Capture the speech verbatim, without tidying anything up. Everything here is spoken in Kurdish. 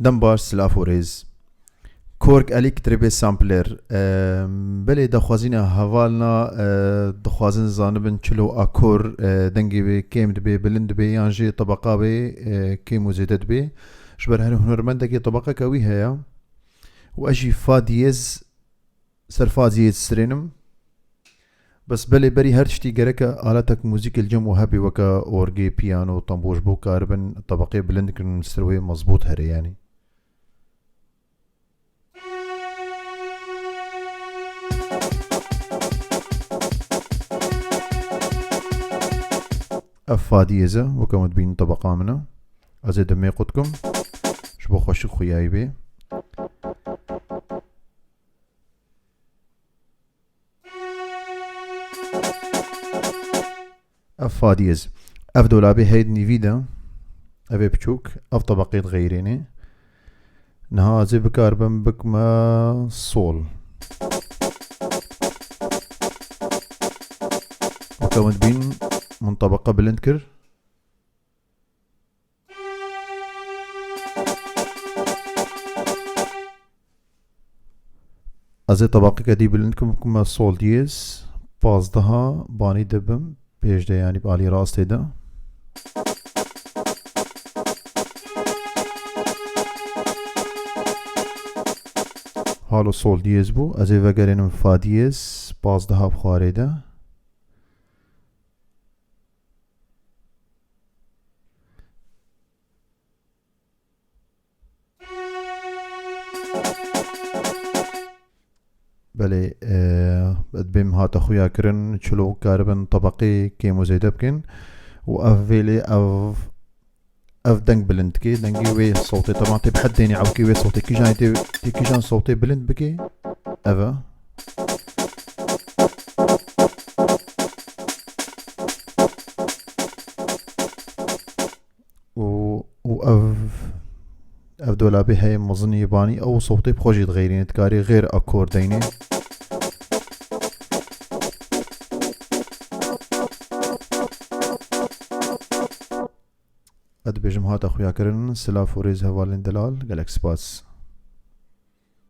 Dem baş, silav û rêz. Korg Electric Sampler. Em, belê daxwazîna hevalna, e, dixwazin zanibin çilo akor, e, dengê wê kêm dibe, bilind dibe yan jî tebeqa wê, e, kêm û zêde dibe. Ji ber her hunermendekê tebeqeke wî heye. Û ez jî fa diyez ser fa diyez strênim. Bes belê berî her tiştî gereke aletek muzîk li cem we hebe weke orgê, piyano, tembûr ji bo karibin tebeqê bilind kirin, ser wê mezbût here yanî. Ev fa diyez e, weke hûn dibînin tebeqa min e. Ez ê demê qut kim. Ji bo xweşik xuyayî bê. Ev fa diyez. Ev dolabê heyî di nîvî de. Ev ê biçûk. Ev tebeqê dixeyrênê. Niha ez ê bikaribim bikime sol. Weke hûn dibîn, min tebeqe bilind kir. Ez ê tebeqeke dî bilind kim, bikime sol diyez, pazdeha banî de bim, pêş de, yanî bi alî rastê de. Halo sol diyez bû, ez ê vegerênim fa diyez, pazdeha bi xwarê de. Belê, e, dibê min hate xuya kirin, çilo karibin tebeqê kêm û zêde bikin. Û ev vêlê, ev, ev deng bilind dike, dengê wê sewtê, teban tê bi hed dênê ewkê wê sewtê, kîjan tê, tê kîjan sewtê bilind bike, ev e. Û, û ev, ev dolabê heye mezin yê banî, ew sewtê bi xwe jî dixeyrîne, dikarê xêr akor deynê. Ez dibêjim hate xuya kirin, silav û rêz hevalên delal, gelek spas.